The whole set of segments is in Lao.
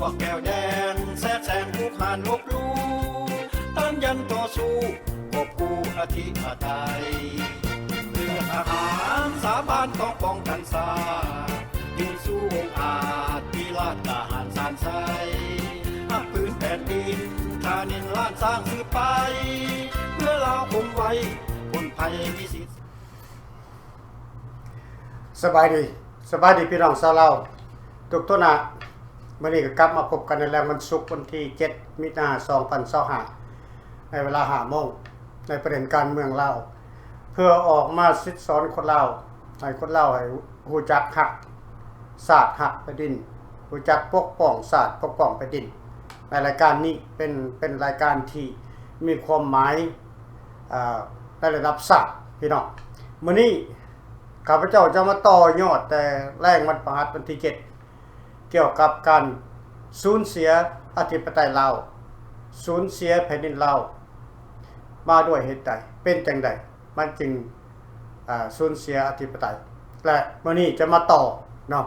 ພວກແກວແດງແຊກແຊງ ປຸກຮານລົບຫຼູ່ ຕ້ານຢັນຕໍ່ສູ້ ກອບກູ້ອະທິປະໄຕ ເລືອດທະຫານສາບານຕ້ອງປ້ອງກັນຊາດ ຢືນສູ້ອົງອາດ ທີ່ລາດກາຫານຊານໄຊ ຮັກພື້ນແຜ່ນດິນ ທານິນລ້ານຊ້າງສືບໄປ ເພື່ອລາວຄົງໄວ້ ພົ້ນໄພມີສິດ. ສະບາຍດີ ສະບາຍດີພີ່ນ້ອງຊາວລາວທຸກທົ່ວໜ້າ. ມື້ນີ້ກໍກັບມາພົບກັນໃນແລງວັນສຸກ ວັນທີເຈັດ ມິນາ ສອງພັນຊາວຫ້າ ໃນເວລາຫ້າໂມງ ໃນປະເດັນການເມືອງລາວ ເພື່ອອອກມາສິດສອນຄົນລາວ ໃຫ້ຄົນລາວໃຫ້ຮູ້ຈັກຮັກຊາດ ຮັກແຜ່ນດິນ ຮູ້ຈັກປົກປ້ອງຊາດ ປົກປ້ອງແຜ່ນດິນ. ໃນລາຍການນີ້ເປັນ ເປັນລາຍການທີ່ມີຄວາມໝາຍ ອາ ໃນລະດັບຊາດພີ່ນ້ອງ. ມື້ນີ້ຂ້າພະເຈົ້າຈະມາຕໍ່ຍອດແຕ່ແລງວັນພະຫັດວັນທີເຈັດ ກ່ຽວກັບການສູນເສຍອະທິປະໄຕລາວ ສູນເສຍແຜ່ນດິນລາວ ມາດ້ວຍເຫດໃດ ເປັນຈັ່ງໃດ ມັນຈຶ່ງ ອາ ສູນເສຍອະທິປະໄຕ ແລະ ມື້ນີ້ຈະມາຕໍ່ເນາະ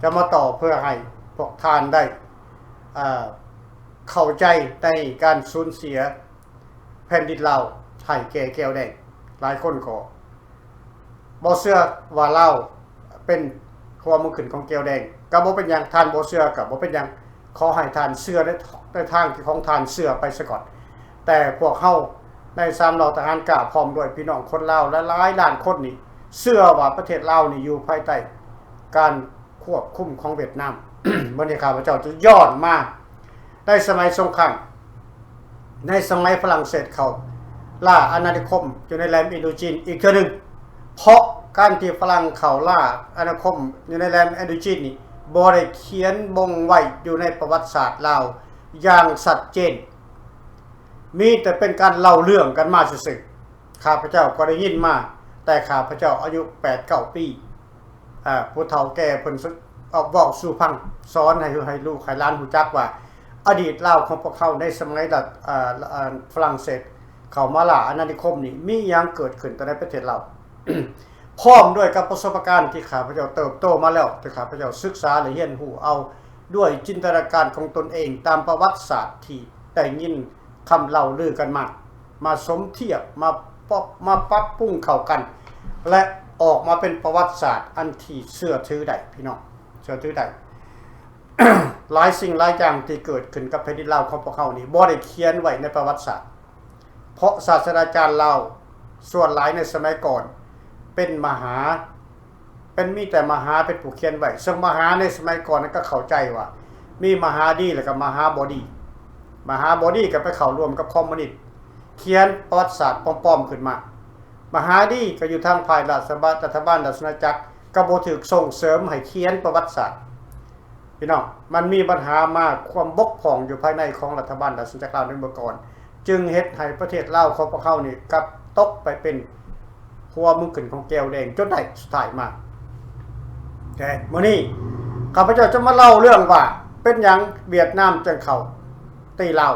ຈະມາຕໍ່ເພື່ອໃຫ້ພວກທ່ານໄດ້ ອາ ເຂົ້າໃຈໃນການສູນເສຍແຜ່ນດິນລາວໃຫ້ແກ່ແກວແດງ. ຫຼາຍຄົນກໍບໍ່ເຊື່ອວ່າລາວເປັນຫົວເມືອງຂຶ້ນຂອງແກວແດງ ກໍບໍ່ເປັນຫຍັງ ທ່ານບໍ່ເຊື່ອກໍບໍ່ເປັນຫຍັງ ຂໍໃຫ້ທ່ານເຊື່ອໃນ ໃນທາງທີ່ຂອງທ່ານເຊື່ອໄປສາກ່ອນ. ແຕ່ພວກເຮົາໃນສາມເຫຼົ່າທະຫານກ້າ ພ້ອມດ້ວຍພີ່ນ້ອງຄົນລາວຫຼາຍໆລ້ານຄົນນີ້ ເຊື່ອວ່າປະເທດລາວນີ້ຢູ່ພາຍໃຕ້ການຄວບຄຸມຂອງຫວຽດນາມ. ມື້ນີ້ຂ້າພະເຈົ້າຈະຍ້ອນມາໃນສະໄໝສົງຄາມ ໃນສະໄໝຝຣັ່ງເສດເຂົາລ່າອານານິຄົມຢູ່ໃນແຫຼມອິນໂດຈີນອີກເທື່ອໜຶ່ງ. ເພາະການທີ່ຝຣັ່ງເຂົາລ່າອານານິຄົມຢູ່ໃນແຫຼມອິນໂດຈີນນີ້ ບໍ່ໄດ້ຂຽນບົ່ງໄວ້ຢູ່ໃນປະຫວັດສາດລາວຢ່າງຊັດເຈນ ມີແຕ່ເປັນການເລົ່າເລື່ອງກັນມາຊື່ໆ. ຂ້າພະເຈົ້າກໍໄດ້ຍິນມາແຕ່ຂ້າພະເຈົ້າອາຍຸແປດເກົ້າປີ ອາ ຜູ້ເຖົ້າແກ່ເພິ່ນເວົ້າສູ່ຟັງ ສອນໃຫ້ ໃຫ້ລູກໃຫ້ຫຼານຮູ້ຈັກວ່າ ອະດີດລາວຂອງພວກເຮົາໃນສະໄໝລັດ ອາ ອາ ຝຣັ່ງເສດເຂົ້າມາລ່າອານານິຄົມນີ້ ມີຫຍັງເກີດຂຶ້ນຕໍ່ໃນປະເທດລາວ ພ້ອມດ້ວຍກັບປະສົບປະການທີ່ຂ້າພະເຈົ້າເຕີບໂຕມາແລ້ວ ທີ່ຂ້າພະເຈົ້າສຶກສາ ແລະ ຮຽນຮູ້ເອົາດ້ວຍຈິນຕະນາການຂອງຕົນເອງ ຕາມປະຫວັດສາດທີ່ໄດ້ຍິນຄຳເລົ່າລືກັນມາ ມາສົມທຽບ ມາປັບ ມາປັບປຸງເຂົ້າກັນ ແລະ ອອກມາເປັນປະຫວັດສາດອັນທີ່ເຊື່ອຖືໄດ້ ພີ່ນ້ອງ ເຊື່ອຖືໄດ້. ຫຼາຍສິ່ງຫຼາຍຢ່າງທີ່ເກີດຂຶ້ນກັບແຜ່ນດິນລາວຂອງພວກເຮົານີ້ ບໍ່ໄດ້ຂຽນໄວ້ໃນປະຫວັດສາດ ເພາະສາດສະດາຈານລາວສ່ວນຫຼາຍໃນສະໄໝກ່ອນເປັນມະຫາ ເປັນ ມີແຕ່ມະຫາເປັນຜູ້ຂຽນໄວ້ ເຊິ່ງມະຫາໃນສະໄໝກ່ອນນັ້ນກໍເຂົ້າໃຈວ່າ ມີມະຫາດີ ແລ້ວກໍມະຫາບໍ່ດີ. ມະຫາບໍ່ດີກໍໄປເຂົ້າຮ່ວມກັບຄອມມູນິດ ຂຽນປະຫວັດສາດປອມໆຂຶ້ນມາ. ມະຫາດີກໍຢູ່ທາງຝ່າຍລາຊະບາ ລັດຖະບານລາຊະອານາຈັກ ກໍບໍ່ຖືກສົ່ງເສີມໃຫ້ຂຽນປະຫວັດສາດ. ພີ່ນ້ອງ ມັນມີບັນຫາມາ ຄວາມບົກຜ່ອງຢູ່ພາຍໃນຂອງລັດຖະບານລາຊະອານາຈັກລາວໃນເມື່ອກ່ອນ ຈຶ່ງເຮັດໃຫ້ປະເທດລາວຂອງພວກເຮົານີ້ກັບຕົກໄປເປັນຫົວເມືອງຂຶ້ນຂອງແກວແດງຈົນໄດ້ສຸດທ້າຍມາ. ແຕ່ມື້ນີ້ຂ້າພະເຈົ້າຈະມາເລົ່າເລື່ອງວ່າ ເປັນຫຍັງຫວຽດນາມຈຶ່ງເຂົ້າຕີລາວ.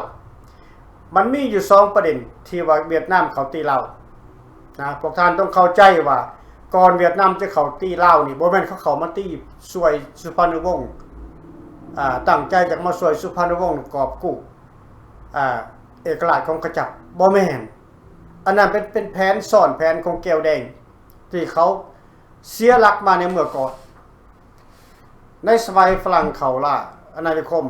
ມັນມີຢູ່ສອງປະເດັນທີ່ວ່າຫວຽດນາມເຂົ້າຕີລາວນະ. ພວກທ່ານຕ້ອງເຂົ້າໃຈວ່າ ກ່ອນຫວຽດນາມຈະເຂົ້າຕີລາວນີ້ ບໍ່ແມ່ນເຂົາເຂົ້າມາຕີຊ່ວຍສຸພານຸວົງ ອາ ຕັ້ງໃຈຢາກມາຊ່ວຍສຸພານຸວົງກອບກູ້ ອາ ເອກະລາດຂອງເຂົາເຈົ້າ ບໍ່ແມ່ນ. ອັນນັ້ນເປັນ ເປັນແຜນຊ້ອນແຜນຂອງແກວແດງ ທີ່ເຂົາເສຍຫຼັກມາໃນເມື່ອກ່ອນ. ໃນສະໄໝຝຣັ່ງເຂົາລ່າອານານິຄົມ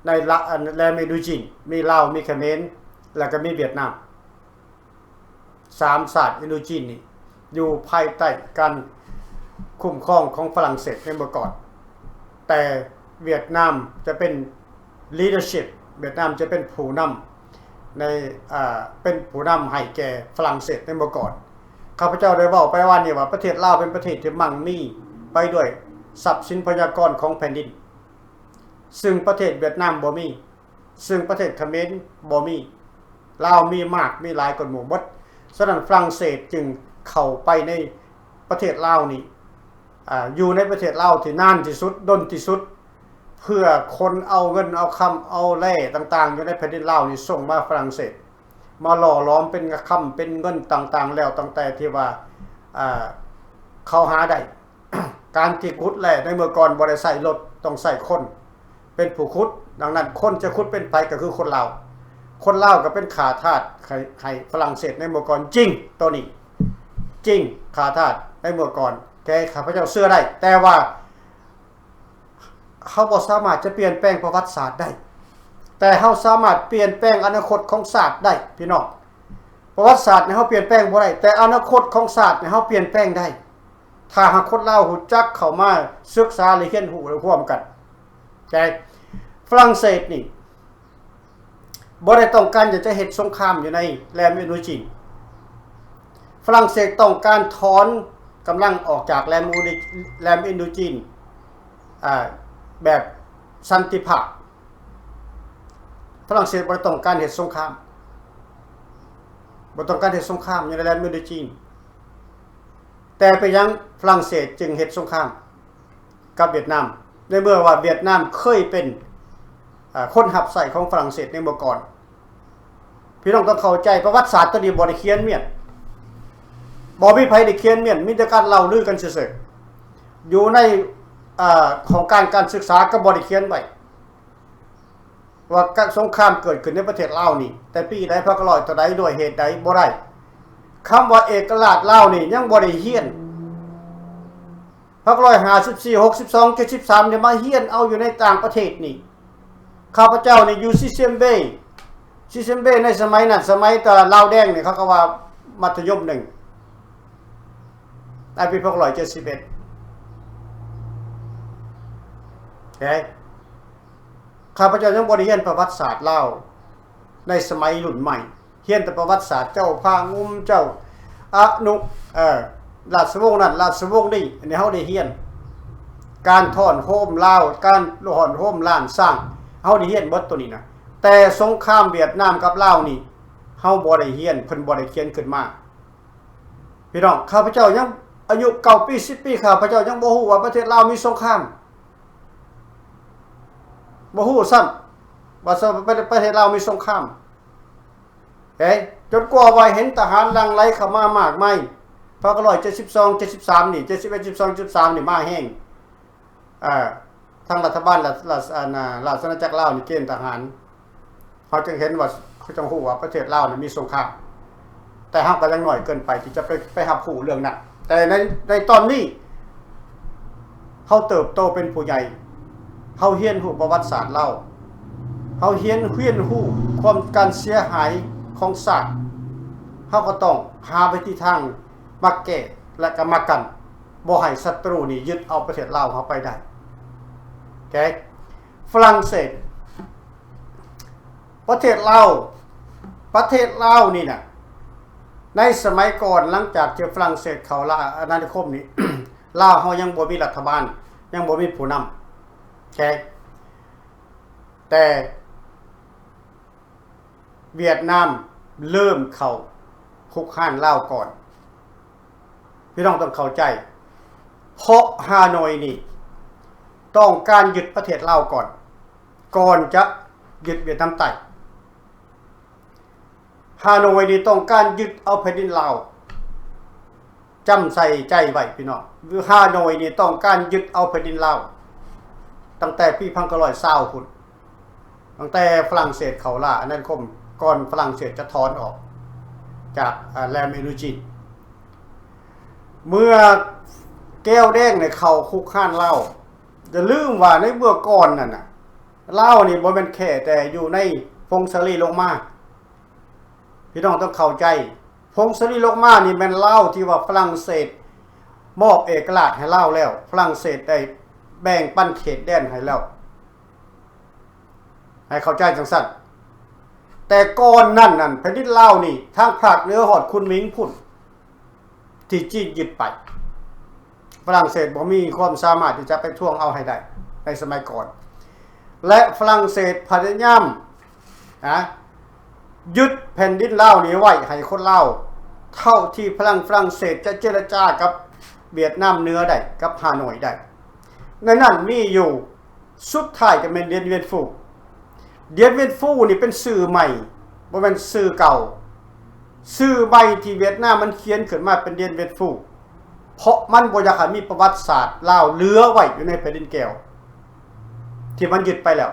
ໃນລະ ອັນ ແຫຼມອິນໂດຈີນ ມີລາວ ມີຂະເໝນ ແລ້ວກໍມີຫວຽດນາມ. ສາມຊາດອິນໂດຈີນນີ້ຢູ່ພາຍໃຕ້ການຄຸ້ມຄອງຂອງຝຣັ່ງເສດໃນເມື່ອກ່ອນ. ແຕ່ຫວຽດນາມຈະເປັນ leadership ຫວຽດນາມຈະເປັນຜູ້ນຳໃນ ອາ ເປັນຜູ້ນຳໃຫ້ແກ່ຝຣັ່ງເສດໃນເມື່ອກ່ອນ. ຂ້າພະເຈົ້າໄດ້ເວົ້າໄປວານນີ້ວ່າ ປະເທດລາວເປັນປະເທດທີ່ມັ່ງມີໄປດ້ວຍຊັບສິນພະຍາກອນຂອງແຜ່ນດິນ ຊຶ່ງປະເທດຫວຽດນາມບໍ່ມີ ຊຶ່ງປະເທດຂະເໝນບໍ່ມີ. ລາວມີມາກມີຫຼາຍກວ່າໝູ່ໝົດ. ສະນັ້ນຝຣັ່ງເສດຈຶ່ງເຂົ້າໄປໃນປະເທດລາວນີ້ ອາ ຢູ່ໃນປະເທດລາວທີ່ນານທີ່ສຸດ ດົນທີ່ສຸດ ເພື່ອຂົນເອົາເງິນເອົາຄຳ ເອົາແຮ່ຕ່າງໆຢູ່ໃນແຜ່ນດິນລາວນີ້ສົ່ງມາຝຣັ່ງເສດ ມາຫຼໍ່ຫຼອມເປັນຄຳເປັນເງິນຕ່າງໆ ແລ້ວຕັ້ງແຕ່ທີ່ວ່າ ອາ ເຂົາຫາໄດ້. ການທີ່ຂຸດແຮ່ໃນເມື່ອກ່ອນບໍ່ໄດ້ໃຊ້ລົດ ຕ້ອງໃຊ້ຄົນ ເປັນຜູ້ຂຸດ. ດັ່ງນັ້ນ ຄົນຈະຂຸດເປັນໃຜ ກໍຄືຄົນລາວ. ຄົນລາວກໍເປັນຂ້າທາດໃຫ້ ໃຫ້ຝຣັ່ງເສດໃນເມື່ອກ່ອນ. ຈິງ ໂຕນີ້ ຈິງ ຂ້າທາດໃນເມື່ອກ່ອນ ແຕ່ຂ້າພະເຈົ້າເຊື່ອໄດ້. ແຕ່ວ່າເຮົາບໍ່ສາມາດຈະປ່ຽນແປງປະຫວັດສາດໄດ້, ແຕ່ເຮົາສາມາດປ່ຽນແປງອະນາຄົດຂອງຊາດໄດ້ ພີ່ນ້ອງ. ປະຫວັດສາດນີ້ເຮົາປ່ຽນແປງບໍ່ໄດ້, ແຕ່ອະນາຄົດຂອງຊາດນີ້ເຮົາປ່ຽນແປງໄດ້. ຖ້າຫາກຄົນລາວຮູ້ຈັກເຂົ້າມາສຶກສາ ແລະ ຮຽນຮູ້ຮ່ວມກັນ. ແຕ່ຝຣັ່ງເສດນີ້ບໍ່ໄດ້ຕ້ອງການຢາກຈະເຮັດສົງຄາມຢູ່ໃນແຫຼມອິນໂດຈີນ. ຝຣັ່ງເສດຕ້ອງການຖອນກຳລັງອອກຈາກແຫຼມ ແຫຼມອິນໂດຈີນ ອາ ແບບສັນຕິພາບ. ຝຣັ່ງເສດບໍ່ໄດ້ຕ້ອງການເຮັດສົງຄາມ, ບໍ່ຕ້ອງການເຮັດສົງຄາມຢູ່ໃນແຫຼມອິນໂດຈີນ. ແຕ່ເປັນຫຍັງຝຣັ່ງເສດຈຶ່ງເຮັດສົງຄາມກັບຫວຽດນາມ ໃນເມື່ອວ່າຫວຽດນາມເຄີຍເປັນ ອາ ຄົນຮັບໃຊ້ຂອງຝຣັ່ງເສດໃນເມື່ອກ່ອນ? ພີ່ນ້ອງຕ້ອງເຂົ້າໃຈ ປະຫວັດສາດຕົວນີ້ບໍ່ໄດ້ຂຽນມ້ຽນ, ບໍ່ມີໃຜໄດ້ຂຽນມ້ຽນ, ມີແຕ່ການເລົ່າລືກັນຊື່ໆ. ຢູ່ໃນ ອາ ຂອງການ ການສຶກສາກໍບໍ່ໄດ້ຂຽນໄວ້ ວ່າການສົງຄາມເກີດຂຶ້ນໃນປະເທດລາວນີ້ ແຕ່ປີໃດ ພັນເກົ້າຮ້ອຍເທົ່າໃດ ດ້ວຍເຫດໃດ ບໍ່ໄດ້. ຄຳວ່າເອກະລາດລາວນີ້ຍັງບໍ່ໄດ້ຮຽນ. ພັນເກົ້າຮ້ອຍຫ້າສິບສີ່ ຫົກສິບສອງ ເຈັດສິບສາມ ນີ້ມາຮຽນເອົາຢູ່ໃນຕ່າງປະເທດນີ້. ຂ້າພະເຈົ້ານີ້ຢູ່ຊີເຊມເບ, ຊີເຊມເບໃນສະໄໝນັ້ນ ສະໄໝຕະລາວແດງນີ້ ເຂົາກໍວ່າມັດທະຍົມໜຶ່ງ ໃນປີພັນເກົ້າຮ້ອຍເຈັດສິບເອັດ ເອີ ຂ້າພະເຈົ້າຍັງບໍ່ໄດ້ຮຽນປະຫວັດສາດລາວໃນສະໄໝລຸ້ນໃໝ່, ຮຽນແຕ່ປະຫວັດສາດເຈົ້າພະງຸມ ເຈົ້າອະນຸ ເອີ ລາຊະວົງນັ້ນລາຊະວົງນີ້. ອັນນີ້ເຮົາໄດ້ຮຽນ ການທ້ອນໂຮມລາວ, ການທ້ອນໂຮມລ້ານຊ້າງ, ເຮົາໄດ້ຮຽນເບິດໂຕນີ້ນະ. ແຕ່ສົງຄາມຫວຽດນາມກັບລາວນີ້ ເຮົາບໍ່ໄດ້ຮຽນ, ເພິ່ນບໍ່ໄດ້ຂຽນຂຶ້ນມາ. ພີ່ນ້ອງ, ຂ້າພະເຈົ້າຍັງອາຍຸເກົ້າປີ ສິບປີ, ຂ້າພະເຈົ້າຍັງບໍ່ຮູ້ວ່າປະເທດລາວມີສົງຄາມ, ບໍ່ຮູ້ຊ້ຳວ່າ ປະ ປະເທດລາວມີສົງຄາມ. ເອີ ຈົນກວ່າວ່າເຫັນທະຫານຫຼັ່ງໄຫຼເຂົ້າມາມາກມາຍ, ພັນເກົ້າຮ້ອຍເຈັດສິບສອງ ເຈັດສິບສາມນີ້ ເຈັດສິບເອັດ ເຈັດສິບສອງ ເຈັດສິບສາມນີ້ມາແຮງ. ເອີ ທາງລັດຖະບານ ລັດ ລັດ ອັນ ລາຊະອານາຈັກລາວນີ້ເກນທະຫານ, ເຮົາຈຶ່ງເຫັນວ່າ ເຮົາຈຶ່ງຮູ້ວ່າປະເທດລາວນີ້ມີສົງຄາມ, ແຕ່ເຮົາກໍຍັງໜ້ອຍເກີນໄປທີ່ຈະໄປ ໄປຮັບຮູ້ເລື່ອງນັ້ນ. ແຕ່ໃນ ໃນຕອນນີ້ ເຮົາເຕີບໂຕເປັນຜູ້ໃຫຍ່, ເຮົາຮຽນຮູ້ປະຫວັດສາດລາວ, ເຮົາຮຽນ ຮຽນຮູ້ຄວາມ ການເສຍຫາຍຂອງຊາດ, ເຮົາກໍຕ້ອງຫາວິທີທາງມາແກ້ ແລະ ກໍມາກັນ ບໍ່ໃຫ້ສັດຕູນີ້ຍຶດເອົາປະເທດລາວເຮົາໄປໄດ້. ໂອເຄ ຝຣັ່ງເສດ ປະເທດລາວ ປະເທດລາວນີ້ນະ ໃນສະໄໝກ່ອນ ຫຼັງຈາກທີ່ຝຣັ່ງເສດເຂົ້າລາອານານິຄົມນີ້ ລາວເຮົາຍັງບໍ່ມີລັດຖະບານ, ຍັງບໍ່ມີຜູ້ນຳ. ໂອເຄ ແຕ່ຫວຽດນາມເລີ່ມເຂົ້າຮຸກຮານລາວກ່ອນ. ພີ່ນ້ອງຕ້ອງເຂົ້າໃຈ, ເພາະຮ່າໂນ້ຍນີ້ຕ້ອງການຍຶດປະເທດລາວກ່ອນ, ກ່ອນຈະຍຶດຫວຽດນາມໃຕ້. ຮ່າໂນ້ຍນີ້ຕ້ອງການຍຶດເອົາແຜ່ນດິນລາວ. ຈຳໃສ່ໃຈໄວ້ພີ່ນ້ອງ, ຮ່າໂນ້ຍນີ້ຕ້ອງການຍຶດເອົາແຜ່ນດິນລາວ ຕັ້ງແຕ່ປີພັນເກົ້າຮ້ອຍຊາວພຸ້ນ, ຕັ້ງແຕ່ຝຣັ່ງເສດເຂົ້າລາອານານິຄົມ, ກ່ອນຝຣັ່ງເສດຈະຖອນອອກຈາກ ອາ ແຫຼມອິນໂດຈີນ. ເມື່ອແກ້ວແດງໄດ້ເຂົ້າຄຸກຮານລາວ, ຢ່າລືມວ່າໃນເມື່ອກ່ອນນັ້ນນະ ລາວນີ້ບໍ່ແມ່ນແຄ່ແຕ່ຢູ່ໃນຜົ້ງສາລີລົງມາ. ພີ່ນ້ອງຕ້ອງເຂົ້າໃຈ, ຜົ້ງສາລີລົງມານີ້ແມ່ນລາວທີ່ວ່າຝຣັ່ງເສດມອບເອກະລາດໃຫ້ລາວແລ້ວ, ຝຣັ່ງເສດໄດ້ແບ່ງປັນເຂດແດນໃຫ້ແລ້ວ, ໃຫ້ເຂົ້າໃຈຈັ່ງຊັ້ນ. ແຕ່ກ່ອນນັ້ນນັ້ນ ແຜ່ນດິນລາວນີ້ ທາງພາກເໜືອຮອດຄຸນໝິງພຸ້ນ ທີ່ຈີນຍຶດໄປ, ຝຣັ່ງເສດບໍ່ມີຄວາມສາມາດທີ່ຈະໄປທວງເອົາໃຫ້ໄດ້ໃນສະໄໝກ່ອນ. ແລະ ຝຣັ່ງເສດພະຍາຍາມ ນະ ຍຶດແຜ່ນດິນລາວນີ້ໄວ້ໃຫ້ຄົນລາວ ເທົ່າທີ່ຝຣັ່ງ ຝຣັ່ງເສດຈະເຈລະຈາກັບຫວຽດນາມເໜືອໄດ້, ກັບຮ່າໂນ້ຍໄດ້. ໃນນັ້ນມີຢູ່ ສຸດທ້າຍກໍແມ່ນ Dien Bien Phu. Dien Bien Phu ນີ້ເປັນຊື່ໃໝ່, ບໍ່ແມ່ນຊື່ເກົ່າ. ຊື່ໃໝ່ທີ່ຫວຽດນາມມັນຂຽນຂຶ້ນມາເປັນ Dien Bien Phu, ເພາະມັນບໍ່ຢາກໃຫ້ມີປະຫວັດສາດລາວເຫຼືອໄວ້ຢູ່ໃນແຜ່ນດິນແກ້ວ. ທີ່ມັນຍຶດໄປແລ້ວ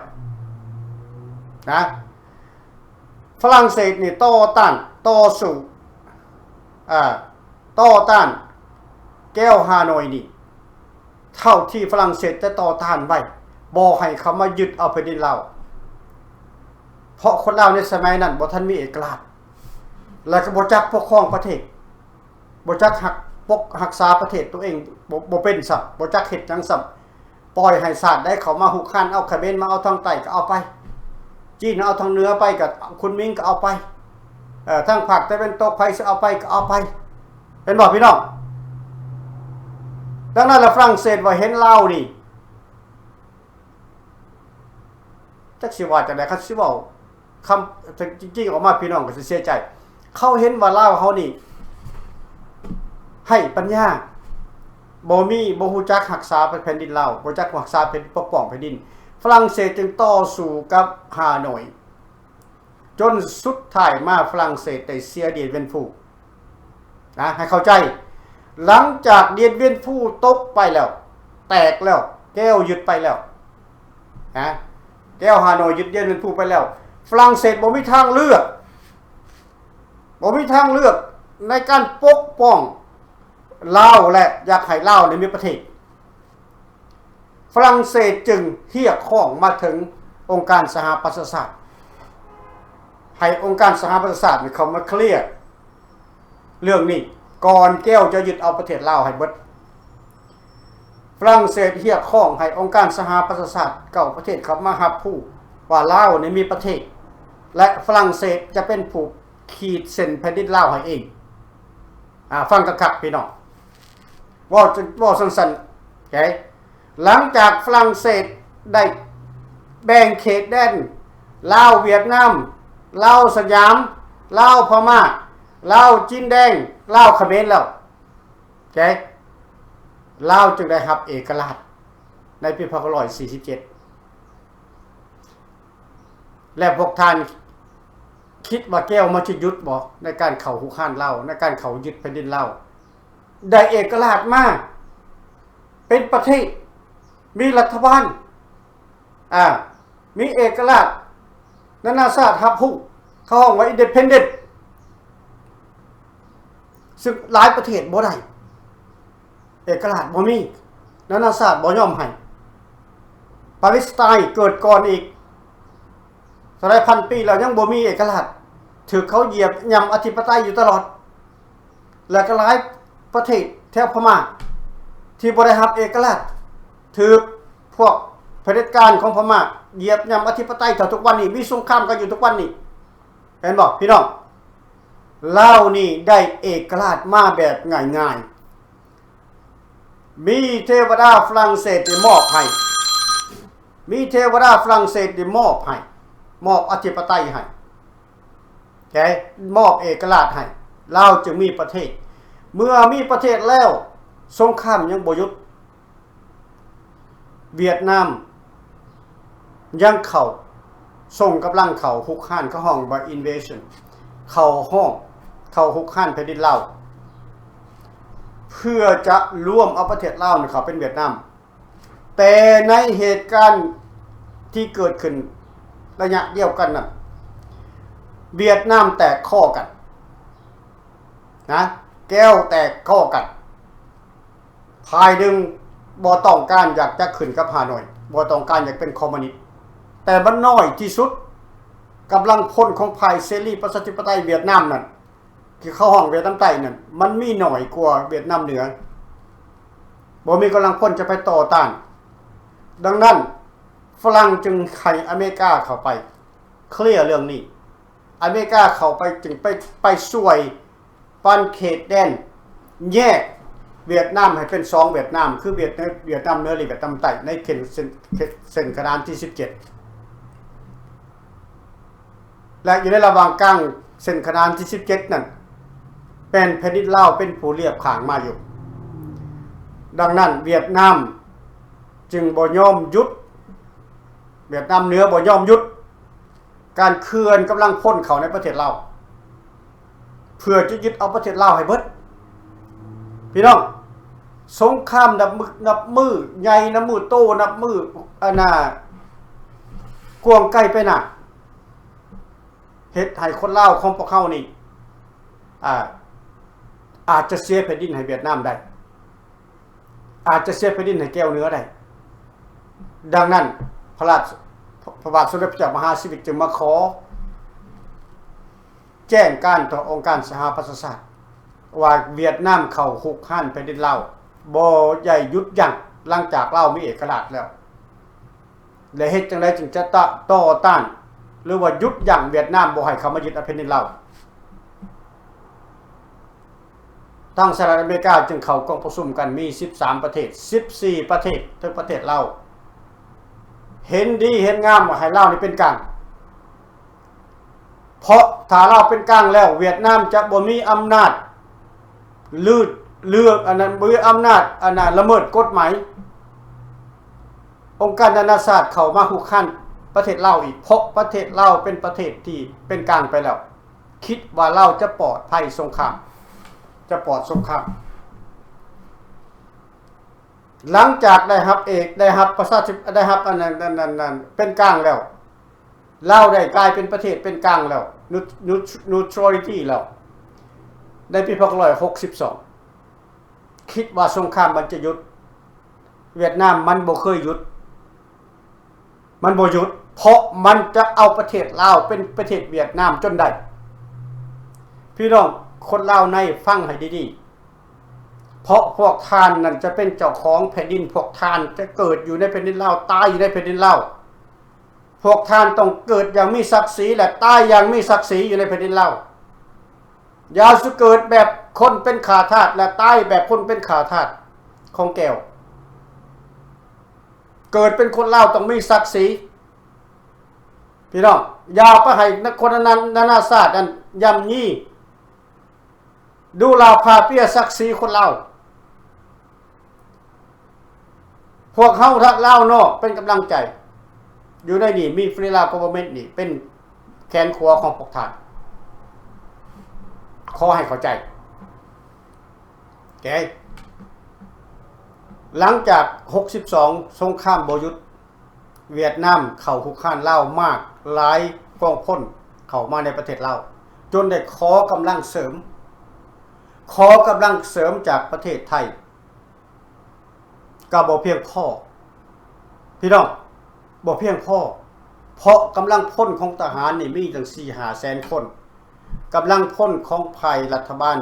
ນະ. ຝຣັ່ງເສດນີ້ຕໍ່ຕ້ານ, ຕໍ່ສູ້, ອ່າ, ຕໍ່ຕ້ານແກ້ວຮ່າໂນ້ຍນີ້ ເທົ່າທີ່ຝຣັ່ງເສດຈະຕໍ່ຕ້ານໄວ້ ບໍ່ໃຫ້ເຂົາມາຍຶດເອົາແຜ່ນດິນລາວ. ເພາະຄົນລາວໃນສະໄໝນັ້ນບໍ່ທັນມີເອກະລາດ ແລະກໍບໍ່ຈັກປົກຄອງປະເທດ, ບໍ່ຈັກຮັກ ປົກຮັກສາປະເທດຕົວເອງ ບໍ່ ບໍ່ເປັນຊ້ຳ, ບໍ່ຈັກເຮັດຫຍັງຊ້ຳ. ປ່ອຍໃຫ້ຊາດໃດເຂົ້າມາຮຸກຮານ, ເອົາຂະເໝນມາເອົາທາງໃຕ້ກໍເອົາໄປ, ຈີນເອົາທາງເໜືອໄປກໍ ຄຸນມິງກໍເອົາໄປ, ເອີ ທາງພາກຕາເວັນຕົກໃຜຊິເອົາໄປກໍເອົາໄປ. ເຫັນບໍ່ພີ່ນ້ອງ? ດັ່ງນັ້ນລະຝຣັ່ງເສດວ່າເຫັນລາວນີ້ ຈັກຊິວ່າຈັ່ງໃດ, ຄັນຊິເວົ້າຄຳຈິງໆອອກມາ ພີ່ນ້ອງກໍຊິເສຍໃຈ. ເຂົາເຫັນວ່າລາວເຮົານີ້ໄຮ້ປັນຍາ, ບໍ່ມີ, ບໍ່ຮູ້ຈັກຮັກສາແຜ່ນດິນລາວ, ບໍ່ຈັກຮັກສາແຜ່ນ ປົກປ້ອງແຜ່ນດິນ. ຝຣັ່ງເສດຈຶ່ງຕໍ່ສູ້ກັບຮ່າໂນ້ຍ ຈົນສຸດທ້າຍມາຝຣັ່ງເສດໄດ້ເສຍດຽນວຽນຟູນະ, ໃຫ້ເຂົ້າໃຈ. ຫຼັງຈາກດຽນວຽນຟູຕົກໄປແລ້ວ, ແຕກແລ້ວ, ແກ້ວຍຶດໄປແລ້ວນະ, ແກ້ວຮ່າໂນ້ຍຍຶດດຽນວຽນຟູໄປແລ້ວ, ຝຣັ່ງເສດບໍ່ມີທາງເລືອກ, ບໍ່ມີທາງເລືອກໃນການປົກປ້ອງລາວ ແລະ ຢາກໃຫ້ລາວນີ້ມີປະເທດ. ຝຣັ່ງເສດຈຶ່ງຮຽກຮ້ອງມາເຖິງອົງການສະຫະປະຊາຊາດ ໃຫ້ອົງການສະຫະປະຊາຊາດນີ້ເຂົ້າມາເຄລຍເລື່ອງນີ້ ກ່ອນແກ້ວຈະຍຶດເອົາປະເທດລາວໃຫ້ເບິດ. ຝຣັ່ງເສດຮຽກຮ້ອງໃຫ້ອົງການສະຫະປະຊາຊາດເກົ້າປະເທດເຂົ້າມາຮັບຮູ້ວ່າລາວນີ້ມີປະເທດ ແລະ ຝຣັ່ງເສດຈະເປັນຜູ້ຂີດເສັ້ນແຜ່ນດິນລາວໃຫ້ເອງ. ອາ ຟັງຄັກໆ ພີ່ນ້ອງ. ເວົ້າ ເວົ້າສັ້ນໆ ໂອເຄ ຫຼັງຈາກຝຣັ່ງເສດໄດ້ແບ່ງເຂດແດນ ລາວຫວຽດນາມ, ລາວສະຫຍາມ, ລາວພະມ້າ, ລາວຈີນແດງ, ລາວຂະເໝນແລ້ວ ໂອເຄ ລາວຈຶ່ງໄດ້ຮັບເອກະລາດໃນປີພັນເກົ້າຮ້ອຍສີ່ສິບເຈັດ. ແລະ ພວກທ່ານຄິດວ່າແກ້ວມັນຈະຢຸດບໍ່ ໃນການເຂົ້າຮຸກຮານລາວ, ໃນການເຂົ້າຍຶດແຜ່ນດິນລາວ? ໄດ້ເອກະລາດມາ ເປັນປະເທດ, ມີລັດຖະບານ, ອາ, ມີເອກະລາດ, ນານາຊາດຮັບຮູ້, ເຂົາຮ້ອງວ່າ independent. ຊຶ່ງຫຼາຍປະເທດບໍ່ໄດ້ ເອກະລາດບໍ່ມີ, ນານາຊາດບໍ່ຍອມໃຫ້. ປາເລສໄຕນ໌ເກີດກ່ອນອີກ ເທົ່າໃດພັນປີແລ້ວ ຍັງບໍ່ມີເອກະລາດ, ຖືກເຂົາຢຽບຫຍ້ຳອະທິປະໄຕຢູ່ຕະຫຼອດ. ແລະ ກໍຫຼາຍປະເທດແຖວພະມ້າທີ່ບໍ່ໄດ້ຮັບເອກະລາດ ຖືກພວກຜະເດັດການຂອງພະມ້າຢຽບຫຍ້ຳອະທິປະໄຕເທົ່າທຸກວັນນີ້, ມີສົງຄາມກັນຢູ່ທຸກວັນນີ້. ເຫັນບໍ່ພີ່ນ້ອງ? ລາວນີ້ໄດ້ເອກະລາດມາແບບງ່າຍໆ. ມີເທວະດາຝຣັ່ງເສດໄດ້ມອບໃຫ້, ມີເທວະດາຝຣັ່ງເສດໄດ້ມອບໃຫ້, ມອບອະທິປະໄຕໃຫ້, ແກມອບເອກະລາດໃຫ້, ລາວຈຶ່ງມີປະເທດ. ເມື່ອມີປະເທດແລ້ວ, ສົງຄາມຍັງບໍ່ຢຸດ. ຫວຽດນາມຍັງເຂົ້າ ສົ່ງກຳລັງເຂົ້າຮຸກຮານ, ເຂົາຮ້ອງວ່າ invasion, ເຂົ້າຮ້ອງ ເຂົ້າຮຸກຮານແຜ່ນດິນລາວ ເພື່ອຈະລວມເອົາປະເທດລາວນີ້ເຂົ້າເປັນຫວຽດນາມ. ແຕ່ໃນເຫດການທີ່ເກີດຂຶ້ນໄລຍະດຽວກັນນັ້ນ, ຫວຽດນາມແຕກຄໍກັນນະ, ແກ້ວແຕກຄໍກັນ. ຝ່າຍໜຶ່ງບໍ່ຕ້ອງການຢາກຈະຂຶ້ນກັບຮ່າໂນ້ຍ, ບໍ່ຕ້ອງການຢາກເປັນຄອມມູນິດ, ແຕ່ມັນນ້ອຍທີ່ສຸດ. ກຳລັງພົນຂອງຝ່າຍເສລີປະຊາທິປະໄຕຫວຽດນາມນັ້ນ, ທີ່ເຂົາຮ້ອງຫວຽດນາມໃຕ້ນັ້ນ, ມັນມີໜ້ອຍກວ່າຫວຽດນາມເໜືອ, ບໍ່ມີກຳລັງພົນຈະໄປຕໍ່ຕ້ານ. ດັ່ງນັ້ນ, ຝຣັ່ງຈຶ່ງໃຫ້ອາເມລິກາເຂົ້າໄປເຄລຍເລື່ອງນີ້. ອາເມລິກາເຂົ້າໄປ ຈຶ່ງໄປ ໄປຊ່ວຍປັນເຂດແດນ, ແຍກຫວຽດນາມໃຫ້ເປັນສອງຫວຽດນາມ, ຄືຫວຽດ ຫວຽດນາມເໜືອ ແລະ ຫວຽດນາມໃຕ້ ໃນເຂດເສັ້ນ ເຂດເສັ້ນຂະໜານທີສິບເຈັດ ແລະ ຢູ່ໃນລະຫວ່າງກາງເສັ້ນຂະໜານທີສິບເຈັດນັ້ນ ແມ່ນແຜ່ນດິນລາວເປັນຜູ້ລຽບຂ້າງມາຢູ່. ດັ່ງນັ້ນ ຫວຽດນາມຈຶ່ງບໍ່ຍອມຢຸດ, ຫວຽດນາມເໜືອບໍ່ຍອມຢຸດ ການເຄື່ອນກຳລັງພົນເຂົ້າໃນປະເທດລາວ ເພື່ອຈະຍຶດເອົາປະເທດລາວໃຫ້ເບິດ. ພີ່ນ້ອງ, ສົງຄາມນັບມື້ ນັບມື້ໃຫຍ່, ນັບມື້ໂຕ, ນັບມື້ ອັນນ່າ ກວ້າງໄກໄປໜ້າ ເຮັດໃຫ້ຄົນລາວຂອງພວກເຮົານີ້ ອາ ອາດຈະເສຍແຜ່ນດິນໃຫ້ຫວຽດນາມໄດ້. ອາດຈະເສຍແຜ່ນດິນໃຫ້ແກວເໜືອໄດ້. ດັ່ງນັ້ນ ພະລາຊ ພະບາດສົມເດັດພະເຈົ້າມະຫາຊີວິດຈຶ່ງມາຂໍແຈ້ງການຕໍ່ອົງການສະຫະປະຊາຊາດ ວ່າຫວຽດນາມເຂົ້າຮຸກຮານແຜ່ນດິນລາວ ບໍ່ໄດ້ຢຸດຢັ້ງ ຫຼັງຈາກລາວມີເອກະລາດແລ້ວ ແລະ ເຮັດຈັ່ງໃດຈຶ່ງຈະຕະ ຕໍ່ຕ້ານ ຫຼືວ່າຢຸດຢັ້ງຫວຽດນາມບໍ່ໃຫ້ເຂົ້າມາຍຶດເອົາແຜ່ນດິນລາວ. ທາງສະຫະລັດອາເມລິກາຈຶ່ງເຂົ້າກອງປະຊຸມກັນ ມີສິບສາມປະເທດ ສິບສີ່ປະເທດ ເຖິງປະເທດລາວ ເຫັນດີເຫັນງາມວ່າໃຫ້ລາວນີ້ເປັນກາງ ເພາະຖ້າລາວເປັນກາງແລ້ວ ຫວຽດນາມຈະບໍ່ມີອຳນາດ ຫຼື ເລື່ອງອັນນັ້ນ ບໍ່ມີອຳນາດ ອັນນັ້ນ ລະເມີດກົດໝາຍ ອົງການນານາຊາດເຂົ້າມາຮຸກຮານປະເທດລາວອີກ ເພາະປະເທດລາວເປັນປະເທດທີ່ເປັນກາງໄປແລ້ວ ຄິດວ່າລາວຈະປອດໄພສົງຄາມ ຈະປອດສົງຄາມ. ຫຼັງຈາກໄດ້ຮັບເອກ ໄດ້ຮັບປະຊາທິ ໄດ້ຮັບອັນນັ້ນ ອັນນັ້ນ ອັນນັ້ນ ເປັນກາງແລ້ວ ລາວໄດ້ກາຍເປັນປະເທດເປັນກາງແລ້ວ neutrality ແລ້ວ ໃນປີພັນເກົ້າຮ້ອຍຫົກສິບສອງ ຄິດວ່າສົງຄາມມັນຈະຢຸດ. ຫວຽດນາມມັນບໍ່ເຄີຍຢຸດ ມັນບໍ່ຢຸດ ເພາະມັນຈະເອົາປະເທດລາວເປັນປະເທດຫວຽດນາມຈົນໄດ້. ພີ່ນ້ອງຄົນລາວໃນ ຟັງໃຫ້ດີໆ ເພາະພວກທ່ານນັ້ນຈະເປັນເຈົ້າຂອງແຜ່ນດິນ ພວກທ່ານຈະເກີດຢູ່ໃນແຜ່ນດິນລາວ ຕາຍຢູ່ໃນແຜ່ນດິນລາວ. ພວກທ່ານຕ້ອງເກີດຢ່າງມີສັກສີ ແລະ ຕາຍຢ່າງມີສັກສີຢູ່ໃນແຜ່ນດິນລາວ. ຢ່າສູ່ເກີດແບບຄົນເປັນຂ້າທາດ ແລະ ຕາຍແບບຄົນເປັນຂ້າທາດຂອງແກວ. ເກີດເປັນຄົນລາວຕ້ອງມີສັກສີ ພີ່ນ້ອງ. ຢ່າໄປໃຫ້ຄົນນານາຊາດນັ້ນຍ່ຳຢີ ດູລາພາເປຍສັກສີຄົນລາວ. ພວກເຮົາທາງລາວນອກເປັນກຳລັງໃຈ ຢູ່ໃນນີ້ມີ Free Lao Government ນີ້ເປັນແຂນຂວາຂອງພວກທ່ານ. ຂໍໃຫ້ເຂົ້າໃຈ. ໂອເຄ ຫຼັງຈາກຫົກສິບສອງສົງຄາມບໍ່ຢຸດ ຫວຽດນາມເຂົ້າຮຸກຮານລາວມາກຫຼາຍກອງພົນເຂົ້າມາໃນປະເທດລາວ ຈົນໄດ້ຂໍກຳລັງເສີມ ຂໍກຳລັງເສີມຈາກປະເທດໄທ ກໍບໍ່ພຽງພໍ ພີ່ນ້ອງ ບໍ່ພຽງພໍ ເພາະກຳລັງພົນຂອງທະຫານນີ້ມີຕັ້ງສີ່ຫ້າແສນຄົນ ກຳລັງພົນຂອງຝ່າຍລັດຖະບານ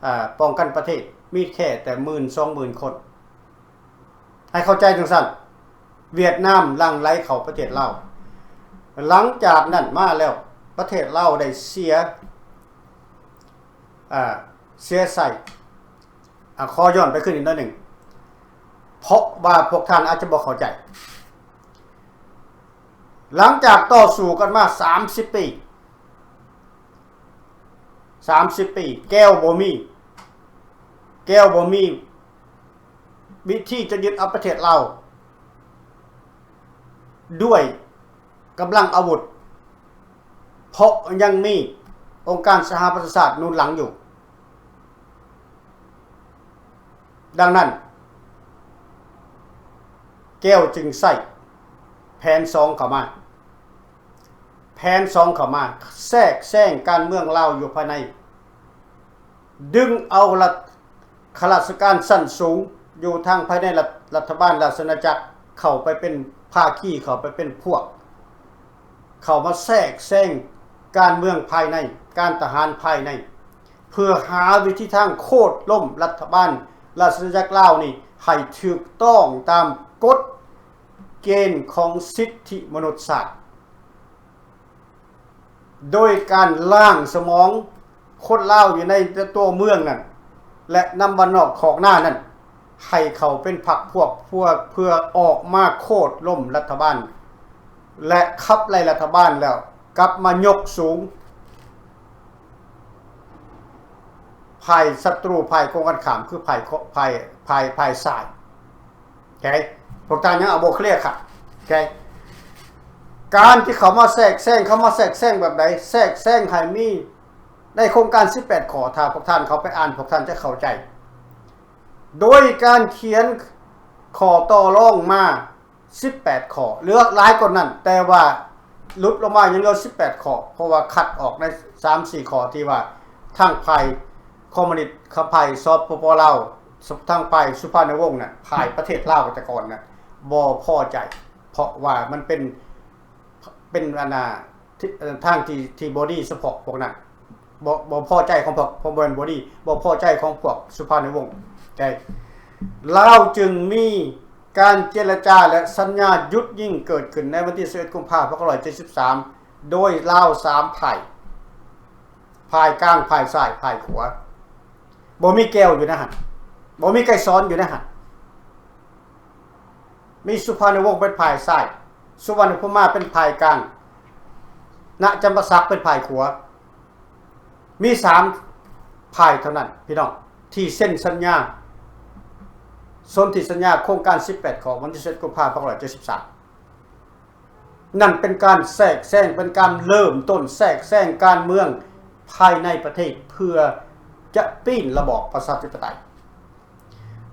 ອາ ປ້ອງກັນປະເທດມີແຄ່ແຕ່ໝື່ນສອງໝື່ນຄົນ. ໃຫ້ເຂົ້າໃຈຈັ່ງຊັ້ນ ຫວຽດນາມຫຼັ່ງໄຫຼເຂົ້າປະເທດລາວ. ຫຼັງຈາກນັ້ນມາແລ້ວ ປະເທດລາວໄດ້ເສຍ ອາ ເສຍໄຊ. ອາ ຂໍຍ້ອນໄປຄືນອີກໜ້ອຍໜຶ່ງ ເພາະວ່າພວກທ່ານອາດຈະບໍ່ເຂົ້າໃຈ. ຫຼັງຈາກຕໍ່ສູ້ກັນມາສາມສິບປີ ສາມສິບປີ ແກວບໍ່ມີ ແກວບໍ່ມີວິທີຈະຍຶດເອົາປະເທດລາວດ້ວຍກຳລັງອາວຸດ ເພາະຍັງມີອົງການສະຫະປະຊາຊາດໜູນຫຼັງຢູ່. ດັ່ງນັ້ນ ແກວຈຶ່ງໃຊ້ແຜນສອງເຂົ້າມາ ແຜນສອງເຂົ້າມາ ແຊກແຊງການເມືອງລາວຢູ່ພາຍໃນ ດຶງເອົາລັດ ຂ້າລາຊະການຊັ້ນສູງຢູ່ທາງພາຍໃນລັດ ລັດຖະບານລາຊະອານາຈັກ ເຂົ້າໄປເປັນພາຄີ ເຂົ້າໄປເປັນພວກ ເຂົ້າມາແຊກແຊງການເມືອງພາຍໃນ ການທະຫານພາຍໃນ ເພື່ອຫາວິທີທາງໂຄ່ນລົ້ມລັດຖະບານລາຊະອານາຈັກລາວນີ້ໃຫ້ຖືກຕ້ອງຕາມກົດເກນຂອງສິດທິມະນຸດຊາດ ໂດຍການລ້າງສະໝອງຄົນລາວຢູ່ໃນຕົວເມືອງນັ້ນ ແລະ ນຳບ້ານນອກຄອກນານັ້ນ ໃຫ້ເຂົ້າເປັນພັກພວກ ເພື່ອ ເພື່ອອອກມາໂຄ່ນລົ້ມລັດຖະບານ ແລະ ຂັບໄລ່ລັດຖະບານ ແລ້ວກັບມາຍົກສູງຝ່າຍສັດຕູ ຝ່າຍກົງກັນຂ້າມ ຄືຝ່າຍ ຝ່າຍ ຝ່າຍ ຝ່າຍຊ້າຍ. ໂອເຄ ພວກທ່ານຍັງເອົາບໍ່ເຄລຍຄັບ. ໂອເຄ ການທີ່ເຂົາມາແຊກແຊງ ເຂົາມາແຊກແຊງແບບໃດ? ແຊກແຊງໃຫ້ມີໃນໂຄງການສິບແປດຂໍ້ ຖ້າພວກທ່ານເຂົ້າໄປອ່ານ ພວກທ່ານຈະເຂົ້າໃຈ ໂດຍການຂຽນຂໍ້ຕໍ່ລອງມາ ສິບແປດຂໍ້ ເຫຼືອຫຼາຍກວ່ານັ້ນ ແຕ່ວ່າຫຼຸດລົງມາຍັງເຫຼືອສິບແປດຂໍ້ ເພາະວ່າຄັດອອກໃນສາມສີ່ຂໍ້ທີ່ວ່າທາງຝ່າຍຄອມມູນິດ ກັບຝ່າຍ ສປປ ລາວ ທາງຝ່າຍສຸພານຸວົງນັ້ນ ຝ່າຍປະເທດລາວແຕ່ກ່ອນນັ້ນ ບໍ່ພໍໃຈ ເພາະວ່າມັນເປັນ ເປັນອັນນ່າ ທີ່ ເອີ່ ທາງທີ່ ທີ່ບໍດີສະເພາະພວກນັ້ນ ບໍ່ ບໍ່ພໍໃຈຂອງພວກ ບໍ່ແມ່ນບໍດີ ບໍ່ພໍໃຈຂອງພວກສຸພານຸວົງ ແຕ່ລາວຈຶ່ງມີການເຈລະຈາ ແລະ ສັນຍາຢຸດຍິງເກີດຂຶ້ນໃນວັນທີສິບເອັດ ກຸມພາ ພັນເກົ້າຮ້ອຍເຈັດສິບສາມ ໂດຍລາວສາມຝ່າຍ ຝ່າຍກາງ ຝ່າຍຊ້າຍ ຝ່າຍຂວາ ບໍ່ມີແກ້ວຢູ່ໃນຫັ້ນ ບໍ່ມີໄກສອນຢູ່ໃນຫັ້ນ. ມີສຸພານຸວົງເປັນຝ່າຍຊ້າຍ, ສຸວັນນະພູມາເປັນຝ່າຍກາງ, ນະຈຳປາສັກເປັນຝ່າຍຂວາ. ມີສາມຝ່າຍເທົ່ານັ້ນ ພີ່ນ້ອງ ທີ່ເຊັນສັນຍາ ສົນທິສັນຍາໂຄງການສິບແປດຂໍ້ ວັນທີສິບເອັດ ກຸມພາ ພັນເກົ້າຮ້ອຍເຈັດສິບສາມ. ນັ້ນເປັນການແຊກແຊງ ເປັນການເລີ່ມຕົ້ນແຊກແຊງການເມືອງພາຍໃນປະເທດ ເພື່ອຈະປີ້ນລະບອບປະຊາທິປະໄຕ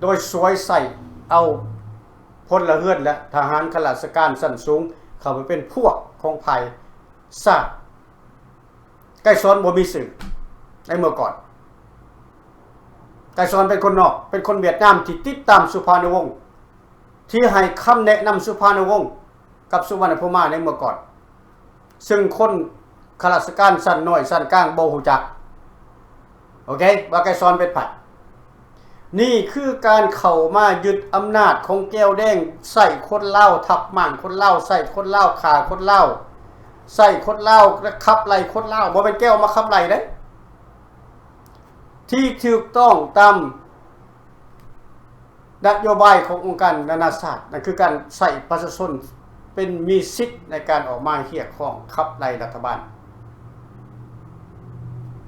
ໂດຍສວຍໃສ່ເອົາພົນລະເຮືອນ ແລະ ທະຫານຂ້າລາຊະການຊັ້ນສູງເຂົ້າໄປເປັນພວກຂອງຝ່າຍຊາດ. ໄກສອນບໍ່ມີຊື່ໃນເມື່ອກ່ອນ. ໄກສອນເປັນຄົນນອກ ເປັນຄົນຫວຽດນາມທີ່ຕິດຕາມສຸພານຸວົງ ທີ່ໃຫ້ຄຳແນະນຳສຸພານຸວົງກັບສຸວັນນະພູມາໃນເມື່ອກ່ອນ ຊຶ່ງຄົນຂ້າລາຊະການຊັ້ນນ້ອຍ ຊັ້ນກາງບໍ່ຮູ້ຈັກ. ໂອເຄ ວ່າໄກສອນເປັນໃຜ? ນີ້ຄືການເຂົ້າມາຍຶດອຳນາດຂອງແກວແດງ ໃຊ້ຄົນລາວທັບມ້າງຄົນລາວ ໃຊ້ຄົນລາວຂ້າຄົນລາວ ໃຊ້ຄົນລາວແລະຂັບໄລ່ຄົນລາວ ບໍ່ແມ່ນແກວມາຂັບໄລ່ເດ້ ທີ່ຖືກຕ້ອງຕາມນະໂຍບາຍຂອງອົງການນານາຊາດ ນັ້ນຄືການໃຊ້ປະຊາຊົນເປັນມີສິດໃນການອອກມາຮຽກຮ້ອງຂັບໄລ່ລັດຖະບານ.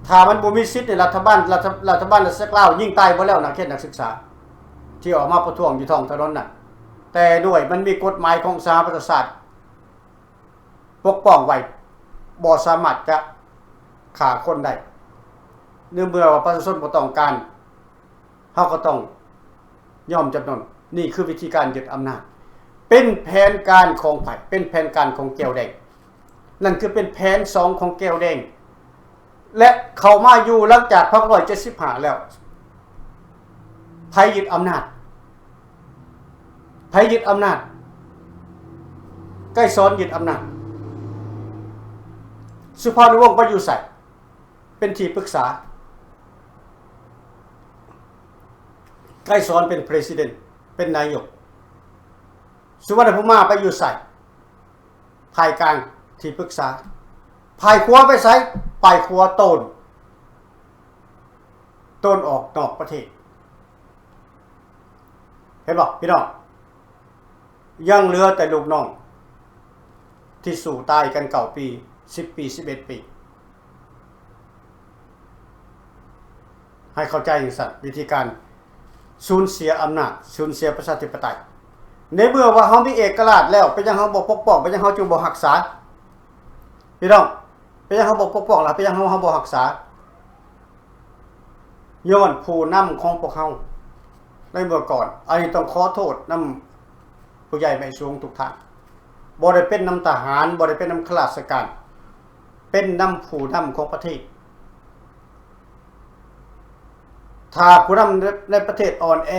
ຖ້າມັນບໍ່ມີສິດໃນລັດຖະບານ ລັດຖະ ລັດຖະບານລາຊະການລາວຍິງຕາຍເບິດແລ້ວ ນັກຮຽນນັກສຶກສາທີ່ອອກມາປະທ້ວງຢູ່ທ້ອງຖະໜົນນັ້ນ. ແຕ່ດ້ວຍມັນມີກົດໝາຍຂອງສະຫະປະຊາຊາດປົກປ້ອງໄວ້ ບໍ່ສາມາດຈະຂ້າຄົນໄດ້. ໃນເມື່ອວ່າປະຊາຊົນບໍ່ຕ້ອງການ ເຮົາກໍຕ້ອງຍອມຈຳນົນ. ນີ້ຄືວິທີການຍຶດອຳນາດ ເປັນແຜນການຂອງໃຜ? ເປັນແຜນການຂອງແກວແດງ. ນັ້ນຄືເປັນແຜນສອງຂອງແກວແດງ ແລະ ເຂົ້າມາຢູ່ຫຼັງຈາກພັນເກົ້າຮ້ອຍເຈັດສິບຫ້າແລ້ວ ໃຜຍຶດອຳນາດ? ໃຜຍຶດອຳນາດ? ໄກສອນຍຶດອຳນາດ. ສຸພານຸວົງໄປຢູ່ໃສ? ເປັນທີ່ປຶກສາ. ໄກສອນເປັນ president ເປັນນາຍົກ. ສຸວັນນະພູມາໄປຢູ່ໃສ? ຝ່າຍກາງ ທີ່ປຶກສາ. ຝ່າຍຂວາໄປໃສ? ຝ່າຍຂວາໂຕນ ໂຕນອອກນອກປະເທດ. ເຫັນບໍ່ພີ່ນ້ອງ? ຍັງເຫຼືອແຕ່ລູກນ້ອງທີ່ສູ້ຕາຍກັນເກົ້າປີ ສິບປີ ສິບເອັດປີ. ໃຫ້ເຂົ້າໃຈຈັ່ງຊັ້ນ ວິທີການສູນເສຍອຳນາດ ສູນເສຍປະຊາທິປະໄຕ. ໃນເມື່ອວ່າເຮົາມີເອກະລາດແລ້ວ ເປັນຫຍັງເຮົາບໍ່ປົກປ້ອງ? ເປັນຫຍັງເຮົາຈຶ່ງບໍ່ຮັກສາ? ພີ່ນ້ອງ ເປັນຫຍັງເຮົາບໍ່ປົກປ້ອງລະ? ເປັນຫຍັງເຮົາ ເຮົາບໍ່ຮັກສາ? ຍ້ອນຜູ້ນຳຂອງພວກເຮົາໃນເມື່ອກ່ອນ ອັນນີ້ຕ້ອງຂໍໂທດນຳຜູ້ໃຫຍ່ໃຫຍ່ສູງທຸກທ່ານ ບໍ່ໄດ້ເປັນນຳທະຫານ ບໍ່ໄດ້ເປັນນຳຂ້າລາຊະການ ເປັນນຳຜູ້ນຳຂອງປະເທດ. ຖ້າຜູ້ນຳໃນປະເທດອ່ອນແອ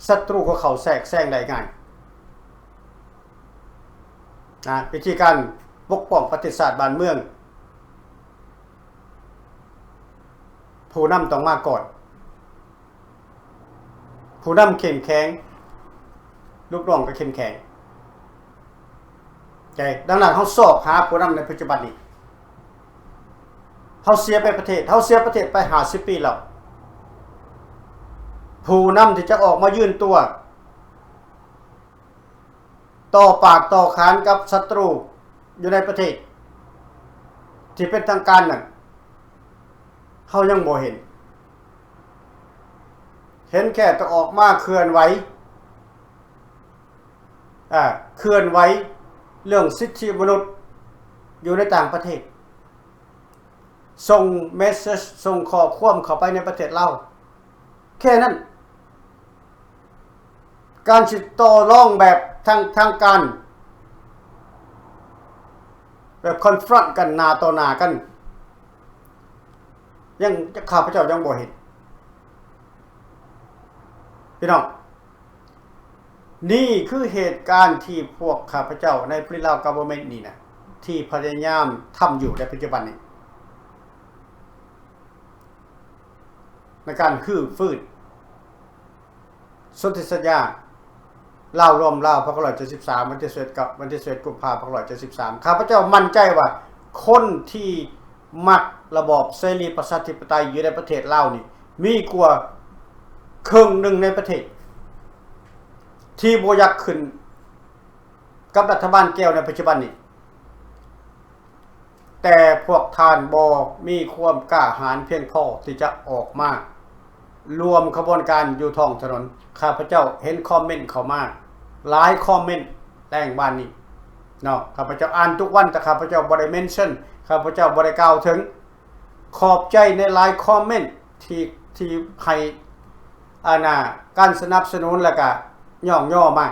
ສັດຕູກໍເຂົ້າແຊກແຊງໄດ້ງ່າຍ. ນະ ວິທີການປົກປ້ອງປະເທດຊາດບ້ານເມືອງ ຜູ້ນຳຕ້ອງມາກ່ອນ. ຜູ້ນຳເຂັ້ມແຂງ ລູກນ້ອງກໍເຂັ້ມແຂງ. ໃຈ ດັ່ງນັ້ນ ເຮົາຊອກຫາຜູ້ນຳໃນປັດຈຸບັນນີ້ ເຮົາເສຍໄປປະເທດ ເຮົາເສຍປະເທດໄປຫ້າສິບປີແລ້ວ. ຜູ້ນຳທີ່ຈະອອກມາຢືນຕົວ ຕໍ່ປາກຕໍ່ຂານກັບສັດຕູຢູ່ໃນປະເທດທີ່ເປັນທາງການນັ້ນ ເຮົາຍັງບໍ່ເຫັນ. ເຫັນແຄ່ແຕ່ອອກມາເຄື່ອນໄຫວ ເຄື່ອນໄຫວເລື່ອງສິດທິມະນຸດຢູ່ໃນຕ່າງປະເທດ. ສົ່ງເມສເສຈ ສົ່ງຂໍ້ຄວາມເຂົ້າໄປໃນປະເທດລາວ ແຄ່ນັ້ນ. ການຊິຕໍ່ລອງແບບ ທາງ ທາງການ ແບບຄອນຟຣອນກັນ ໜ້າຕໍ່ໜ້າກັນ ຍັງ ຂ້າພະເຈົ້າຍັງບໍ່ເຫັນ ພີ່ນ້ອງ. ນີ້ຄືເຫດການທີ່ພວກຂ້າພະເຈົ້າໃນ Free Lao Government ນີ້ນະ ທີ່ພະຍາຍາມທຳຢູ່ໃນປັດຈຸບັນນີ້ ໃນການຮື້ຟື້ນ ສົນທິສັນຍາລາວລວມລາວ ພັນເກົ້າຮ້ອຍເຈັດສິບສາມ ວັນທີສິບເອັດ ກັບວັນທີສິບເອັດ ກຸມພາ ພັນເກົ້າຮ້ອຍເຈັດສິບສາມ. ຂ້າພະເຈົ້າໝັ້ນໃຈວ່າ ຄົນທີ່ມັກລະບອບເສລີປະຊາທິປະໄຕຢູ່ໃນປະເທດລາວນີ້ ມີກວ່າເຄິ່ງໜຶ່ງໃນປະເທດ ທີ່ບໍ່ຢາກຂຶ້ນກັບລັດຖະບານແກ້ວໃນປັດຈຸບັນນີ້. ແຕ່ພວກທ່ານບໍ່ມີຄວາມກ້າຫານພຽງພໍທີ່ຈະອອກມາລວມຂະບວນການຢູ່ທ້ອງຖະໜົນ. ຂ້າພະເຈົ້າເຫັນຄອມເມັນເຂົ້າມາຫຼາຍຄອມເມັນແລງວານນີ້ເນາະ, ຂ້າພະເຈົ້າອ່ານທຸກວັນ ແຕ່ຂ້າພະເຈົ້າບໍ່ໄດ້ເມັນເຊີນ, ຂ້າພະເຈົ້າບໍ່ໄດ້ກ່າວເຖິງ. ຂອບໃຈໃນຫຼາຍຄອມເມັນທີ່ ທີ່ໃຫ້ ອັນນ່າ ການສະໜັບສະໜູນ ແລ້ວກະຍ້ອງຍໍມາ.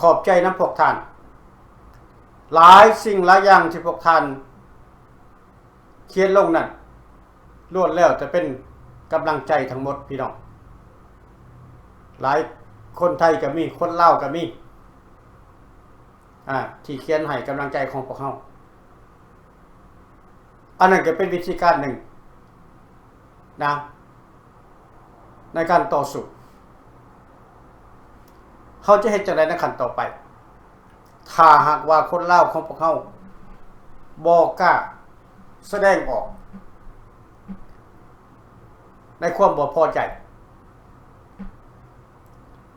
ຂອບໃຈນຳພວກທ່ານ. ຫຼາຍສິ່ງຫຼາຍຢ່າງທີ່ພວກທ່ານຂຽນລົງນັ້ນ ລ້ວນແລ້ວແຕ່ເປັນກຳລັງໃຈທັງໝົດ ພີ່ນ້ອງ. ຫຼາຍ ຄົນໄທກໍມີ, ຄົນລາວກໍມີ ອາ ທີ່ຂຽນໃຫ້ກຳລັງໃຈຂອງພວກເຮົາ. ອັນນັ້ນກໍເປັນວິທີການໜຶ່ງນະ ໃນການຕໍ່ສູ້. ເຮົາຈະເຮັດຈັ່ງໃດໃນຂັ້ນຕໍ່ໄປ ຖ້າຫາກວ່າຄົນລາວຂອງພວກເຮົາບໍ່ກ້າສະແດງອອກໃນຄວາມບໍ່ພໍໃຈ?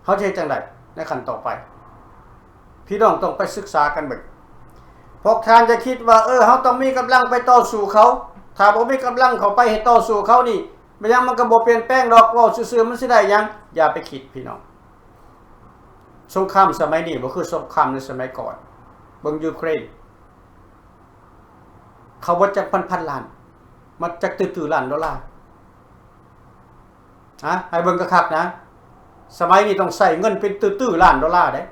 ເຮົາຈະເຮັດຈັ່ງໃດໃນຂັ້ນຕໍ່ໄປ? ພີ່ນ້ອງຕ້ອງໄປສຶກສາກັນເບິ່ງ. ພວກທ່ານຢ່າຄິດວ່າ ເອີ ເຮົາຕ້ອງມີກຳລັງໄປຕໍ່ສູ້ເຂົາ. ຖ້າບໍ່ມີກຳລັງເຂົ້າໄປໃຫ້ຕໍ່ສູ້ເຂົານີ້ ແມ່ນຫຍັງມັນກໍບໍ່ປ່ຽນແປງດອກ. ເວົ້າຊື່ໆ ມັນຊິໄດ້ຫຍັງ? ຢ່າໄປຄິດ ພີ່ນ້ອງ. ສົງຄາມສະໄໝນີ້ບໍ່ຄືສົງຄາມໃນສະໄໝກ່ອນ. ເບິ່ງຢູເຄຣນ. ເຂົາເບິດຈັກພັນໆລ້ານ, ມາຈັກຕື້ໆລ້ານໂດລາ. ຮະ ໃຫ້ເບິ່ງຄັກໆນະ, ສະໄໝນີ້ຕ້ອງໃຊ້ເງິນເປັນຕື້ໆລ້ານໂດລາເດ້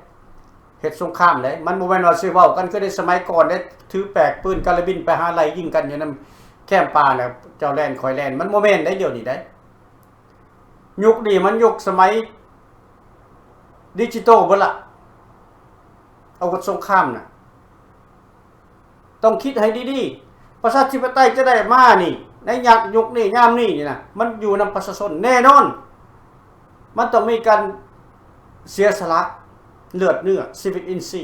ເຮັດສົງຄາມເດ້. ມັນບໍ່ແມ່ນວ່າຊິເວົ້າກັນຄືໃນສະໄໝກ່ອນເດ້ ຖືແປກປືນກາລາບິນໄປຫາໄລ່ຍິງກັນຢູ່ນຳແຄມປ່ານະ ເຈົ້າແລ່ນຂ້ອຍແລ່ນ, ມັນບໍ່ແມ່ນເດ້ດຽວນີ້ເດ້. ຍຸກນີ້ມັນຍຸກສະໄໝດິຈິຕອລເບິດລະ ອາວຸດສົງຄາມນະ. ຕ້ອງຄິດໃຫ້ດີໆ. ປະຊາທິປະໄຕຈະໄດ້ມານີ້ ໃນຍາມຍຸກນີ້ ຍາມນີ້ນີ້ນະ ມັນຢູ່ນຳປະຊາຊົນແນ່ນອນ. ມັນຕ້ອງມີການເສຍສະຫຼະເລືອດເນື້ອ ຊີວິດອິນຊີ.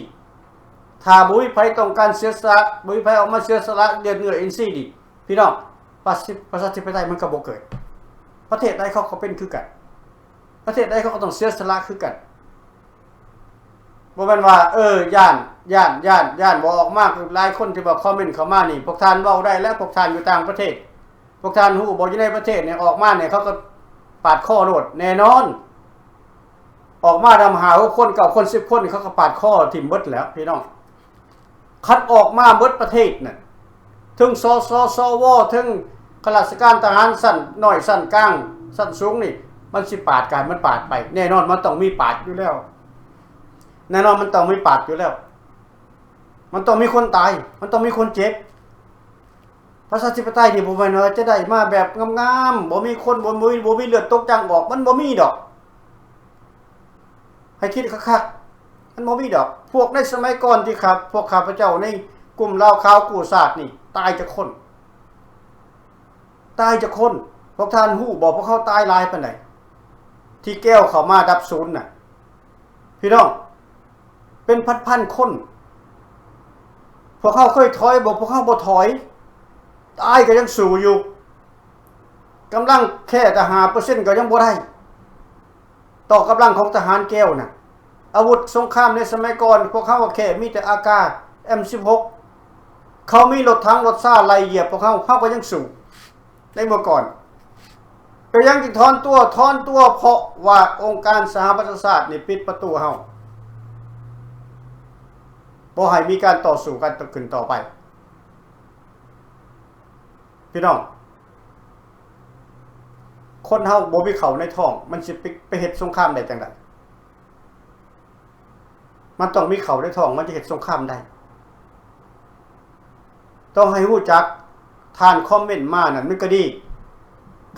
ຖ້າບໍ່ມີໃຜຕ້ອງການເສຍສະຫຼະ, ບໍ່ມີໃຜອອກມາເສຍສະຫຼະເລືອດເນື້ອອິນຊີນີ້ ພີ່ນ້ອງ, ປະຊາ ປະຊາທິປະໄຕມັນກໍບໍ່ເກີດ. ປະເທດໃດເຂົາກໍເປັນຄືກັນ, ປະເທດໃດເຂົາກໍຕ້ອງເສຍສະຫຼະຄືກັນ. ບໍ່ແມ່ນວ່າ ເອີ ຢ້ານ ຢ້ານ ຢ້ານ ຢ້ານບໍ່ອອກມາ. ຫຼາຍຄົນທີ່ວ່າຄອມເມັນເຂົ້າມານີ້ ພວກທ່ານເວົ້າໄດ້ແລ້ວ, ພວກທ່ານຢູ່ຕ່າງປະເທດ, ພວກທ່ານຮູ້ບໍ່ ຢູ່ໃນປະເທດນີ້ ອອກມານີ້ເຂົາກໍປາດຄໍໂລດແນ່ນອນ. ອອກມານຳຫ້າຫົກຄົນ ເກົ້າຄົນ ສິບຄົນ ເຂົາກໍປາດຄໍຖິ້ມເບິດແລ້ວ ພີ່ນ້ອງ. ຄັນອອກມາເບິດປະເທດນັ້ນ ເຖິງ ສສ ສວ ເຖິງຂ້າລາຊະການທະຫານຊັ້ນນ້ອຍ ຊັ້ນກາງ ຊັ້ນສູງນີ້ ມັນຊິປາດການ ມັນປາດໄປ. ແນ່ນອນມັນຕ້ອງມີປາດຢູ່ແລ້ວ, ແນ່ນອນມັນຕ້ອງມີປາດຢູ່ແລ້ວ. ມັນຕ້ອງມີຄົນຕາຍ, ມັນຕ້ອງມີຄົນເຈັບ. ປະຊາທິປະໄຕນີ້ບໍ່ແມ່ນວ່າຈະໄດ້ມາແບບງາມໆ ບໍ່ມີຄົນ ບໍ່ ບໍ່ມີ ບໍ່ມີເລືອດຕົກຢາງອອກ, ມັນບໍ່ມີດອກ. ໃຫ້ຄິດຄັກໆ ມັນບໍ່ມີດອກ. ພວກໃນສະໄໝກ່ອນທີ່ຂ້າ ພວກຂ້າພະເຈົ້າໃນກຸ່ມລາວຂາວກູ້ຊາດນີ້ ຕາຍຈັກຄົນ? ຕາຍຈັກຄົນ? ພວກທ່ານຮູ້ບໍ່ ພວກເຮົາຕາຍຫຼາຍປານໃດ? ທີ່ແກວເຂົ້າມາດັບສູນນະ ພີ່ນ້ອງ, ເປັນພັນໆຄົນ. ພວກເຮົາເຄີຍຖອຍບໍ່? ພວກເຮົາບໍ່ຖອຍ, ຕາຍກໍຍັງສູ້ຢູ່. ກຳລັງແຄ່ແຕ່ຫ້າເປີເຊັນກໍຍັງບໍ່ໄດ້ ຕໍ່ກຳລັງຂອງທະຫານແກວນະ. ອາວຸດສົງຄາມໃນສະໄໝກ່ອນ ພວກເຮົາກໍແຄ່ມີແຕ່ ເອ ເອັມ ສິບຫົກ. ເຂົາມີລົດຖັງລົດຊາໄລ່ຢຽບພວກເຮົາ, ເຮົາກໍຍັງສູ້ໃນເມື່ອກ່ອນ. ເປັນຫຍັງຈຶ່ງຖອນຕົວ? ຖອນຕົວເພາະວ່າອົງການສະຫະປະຊາຊາດນີ້ປິດປະຕູເຮົາ, ບໍ່ໃຫ້ມີການຕໍ່ສູ້ກັນຂຶ້ນຕໍ່ໄປ. ພີ່ນ້ອງ, ຄົນເຮົາບໍ່ມີເຂົ້າໃນທ້ອງ ມັນຊິໄປ ໄປເຮັດສົງຄາມໄດ້ຈັ່ງໃດ? ມັນຕ້ອງມີເຂົ້າໃນທ້ອງ ມັນຈະເຮັດສົງຄາມໄດ້. ຕ້ອງໃຫ້ຮູ້ຈັກ, ທ່ານຄອມເມັນມານັ້ນມັນກໍດີ,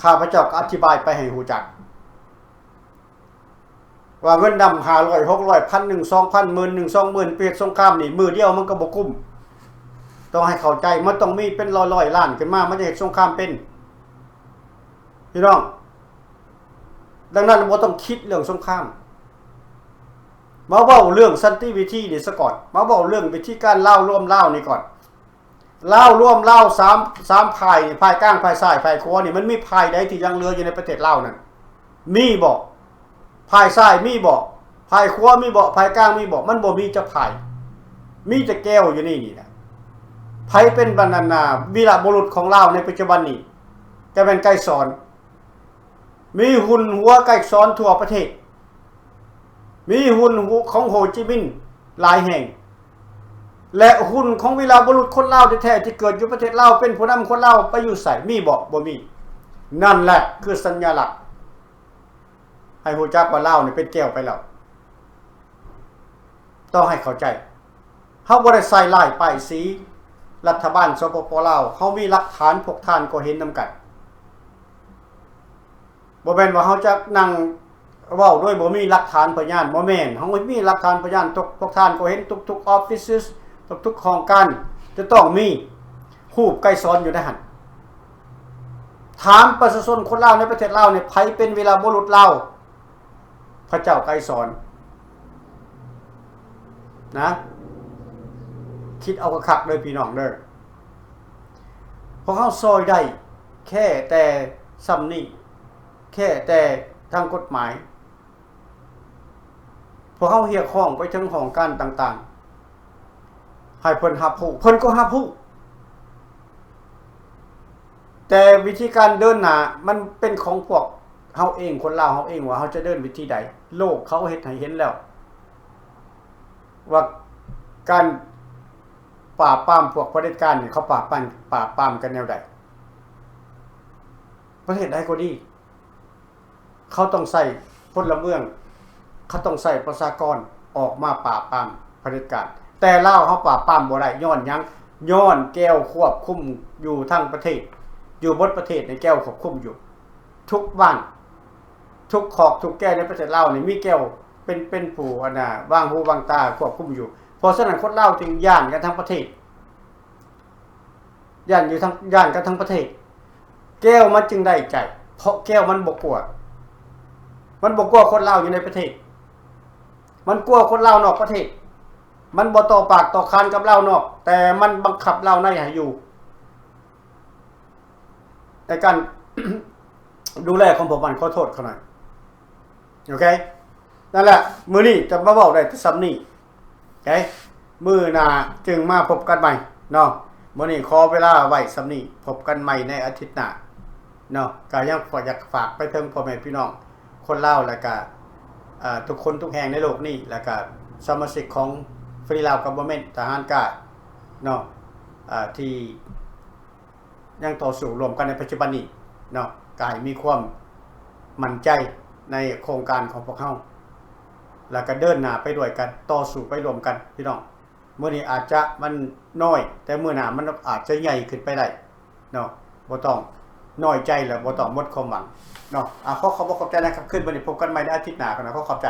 ຂ້າພະເຈົ້າກໍອະທິບາຍໄປໃຫ້ຮູ້ຈັກ ວ່າເງິນດຳຫ້າຮ້ອຍ ຫົກຮ້ອຍ ພັນໜຶ່ງ ສອງພັນ ໝື່ນໜຶ່ງ ສອງໝື່ນ ໄປເຮັດສົງຄາມນີ້ ມື້ດຽວມັນກໍບໍ່ກຸ້ມ. ຕ້ອງໃຫ້ເຂົ້າໃຈ, ມັນຕ້ອງມີເປັນຮ້ອຍໆລ້ານຂຶ້ນມາ ມັນຈະເຮັດສົງຄາມເປັນ ພີ່ນ້ອງ. ດັ່ງນັ້ນ ບໍ່ຕ້ອງຄິດເລື່ອງສົງຄາມ, ມາເວົ້າເລື່ອງສັນຕິວິທີນີ້ສາກ່ອນ, ມາເວົ້າເລື່ອງວິທີການລາວລວມລາວນີ້ກ່ອນ. ລາວລວມລາວສາມ ສາມຝ່າຍນີ້, ຝ່າຍກາງ, ຝ່າຍຊ້າຍ, ຝ່າຍຂວານີ້, ມັນມີຝ່າຍໃດທີ່ຍັງເຫຼືອຢູ່ໃນປະເທດລາວນັ້ນ? ມີບໍ່? ຝ່າຍຊ້າຍມີບໍ່? ຝ່າຍຂວາມີບໍ່? ຝ່າຍກາງມີບໍ່? ມັນບໍ່ມີຈັກຝ່າຍ, ມີແຕ່ແກ້ວຢູ່ໃນນີ້ນະ. ໃຜເປັນບັນດາ ວີລະບຸລຸດຂອງລາວໃນປັດຈຸບັນນີ້? ກໍແມ່ນໄກສອນ. ມີຫຸ່ນຫົວໄກສອນທົ່ວປະເທດ, ມີຫຸ່ນຫົວຂອງໂຮຈິມິນຫຼາຍແຫ່ງ ແລະ ຫຸ່ນຂອງວີລະບຸລຸດຄົນລາວແທ້ໆ ທີ່ເກີດຢູ່ປະເທດລາວ ເປັນຜູ້ນຳຄົນລາວໄປຢູ່ໃສ? ມີບໍ່? ບໍ່ມີ. ນັ້ນແຫຼະຄືສັນຍະລັກ ໃຫ້ຮູ້ຈັກວ່າລາວນີ້ເປັນແກ້ວໄປແລ້ວ. ຕ້ອງໃຫ້ເຂົ້າໃຈ, ເຮົາບໍ່ໄດ້ໃສ່ຮ້າຍປ້າຍສີລັດຖະບານ ສປປ ລາວ, ເຮົາມີຫຼັກຖານ, ພວກທ່ານກໍເຫັນນຳກັນ. ບໍ່ແມ່ນວ່າເຮົາຈະນັ່ງເວົ້າໂດຍບໍ່ມີຫຼັກຖານພະຍານ, ບໍ່ແມ່ນ, ເຮົາມີຫຼັກຖານພະຍານ, ທຸກ ພວກທ່ານກໍເຫັນ, ທຸກໆ offices, ທຸກໆຫ້ອງການຈະຕ້ອງມີຮູບໄກສອນຢູ່ໃນຫັ້ນ. ຖາມປະຊາຊົນຄົນລາວໃນປະເທດລາວນີ້, ໃຜເປັນວີລະບຸລຸດລາວ? ພະເຈົ້າໄກສອນນະ, ຄິດເອົາຄັກໆເດີພີ່ນ້ອງເດີ. ພວກເຮົາຊ່ອຍໄດ້ແຄ່ແຕ່ສ່ຳນີ້, ແຄ່ແຕ່ທາງກົດໝາຍ. ພວກເຮົາຮຽກຮ້ອງໄປເຖິງຫ້ອງການຕ່າງໆ ໃຫ້ເພິ່ນຮັບຮູ້, ເພິ່ນກໍຮັບຮູ້. ແຕ່ວິທີການເດີນໜ້າມັນເປັນຂອງພວກເຮົາເອງ, ຄົນລາວເຮົາເອງ ວ່າເຮົາຈະເດີນວິທີໃດ. ໂລກເຂົາເຮັດໃຫ້ເຫັນແລ້ວວ່າການປາບປາມພວກຜະເດັດການນີ້ ເຂົາປາບປາມ, ປາບປາມກັນແນວໃດ. ປະເທດໃດກໍດີ ເຂົາຕ້ອງໃຊ້ພົນລະເມືອງ, ເຂົາຕ້ອງໃຊ້ປະຊາກອນອອກມາປາບປາມຜະເດັດການ. ແຕ່ລາວເຮົາປາບປາມບໍ່ໄດ້ ຍ້ອນຫຍັງ? ຍ້ອນແກ້ວຄວບຄຸມຢູ່ທັງປະເທດ, ຢູ່ເບິດປະເທດໃນແກ້ວຄວບຄຸມຢູ່ ທຸກບ້ານ, ທຸກຄອກ, ທຸກແກ້ວໃນປະເທດລາວນີ້ມີແກ້ວເປັນ, ເປັນຜູ້ ອັນນ່າ ວາງຫູວາງຕາຄວບຄຸມຢູ່. ເພາະສະນັ້ນ ຄົນລາວຈຶ່ງຢ້ານກັນທັງປະເທດ. ຢ້ານຢູ່ທັງ, ຢ້ານກັນທັງປະເທດ. ແກ້ວມັນຈຶ່ງໄດ້ໃຈ, ເພາະແກ້ວມັນບໍ່ກົວ, ມັນບໍ່ກົວຄົນລາວຢູ່ໃນປະເທດ, ມັນກົວຄົນລາວນອກປະເທດ. ມັນບໍ່ຕໍ່ປາກຕໍ່ຄານກັບລາວນອກ, ແຕ່ມັນບັງຄັບລາວໃນໃຫ້ຢູ່ໃນການ ດູແລຂອງພວກມັນ. ຂໍໂທດເຂົາໜ້ອຍ. ໂອເຄ ນັ້ນແຫຼະ, ມື້ນີ້ຈະມາເວົ້າໄດ້ແຕ່ສ່ຳນີ້. ໂອເຄ ມື້ໜ້າຈຶ່ງມາພົບກັນໃໝ່ເນາະ. ມື້ນີ້ຂໍເວລາໄວ້ສ່ຳນີ້, ພົບກັນໃໝ່ໃນອາທິດໜ້າເນາະ. ກໍຍັງຢາກຝາກໄປເຖິງພໍ່ແມ່ພີ່ນ້ອງຄົນລາວ ແລ້ວກະ ເອີ ທຸກຄົນທຸກແຫ່ງໃນໂລກນີ້ ແລ້ວກະສະມາຊິກຂອງ Free Lao Government ທະຫານກ້າເນາະ ເອີ ທີ່ ຍັງຕໍ່ສູ້ຮ່ວມກັນໃນປັດຈຸບັນນີ້ເນາະ, ກໍໃຫ້ມີຄວາມໝັ້ນໃຈໃນໂຄງການຂອງພວກເຮົາ ແລ້ວກໍເດີນໜ້າໄປດ້ວຍກັນ, ຕໍ່ສູ້ໄປຮ່ວມກັນພີ່ນ້ອງ. ມື້ນີ້ອາດຈະມັນນ້ອຍ, ແຕ່ມື້ໜ້າມັນອາດຈະໃຫຍ່ຂຶ້ນໄປໄດ້ເນາະ. ບໍ່ຕ້ອງນ້ອຍໃຈ ແລະ ບໍ່ຕ້ອງໝົດຄວາມຫວັງເນາະ. ອາ ຂໍຂອບອົກຂອບໃຈໃນຄ່ຳຄືນມື້ນີ້, ພົບກັນໃໝ່ໃນອາທິດໜ້າເນາະ. ຂໍຂອບໃຈ.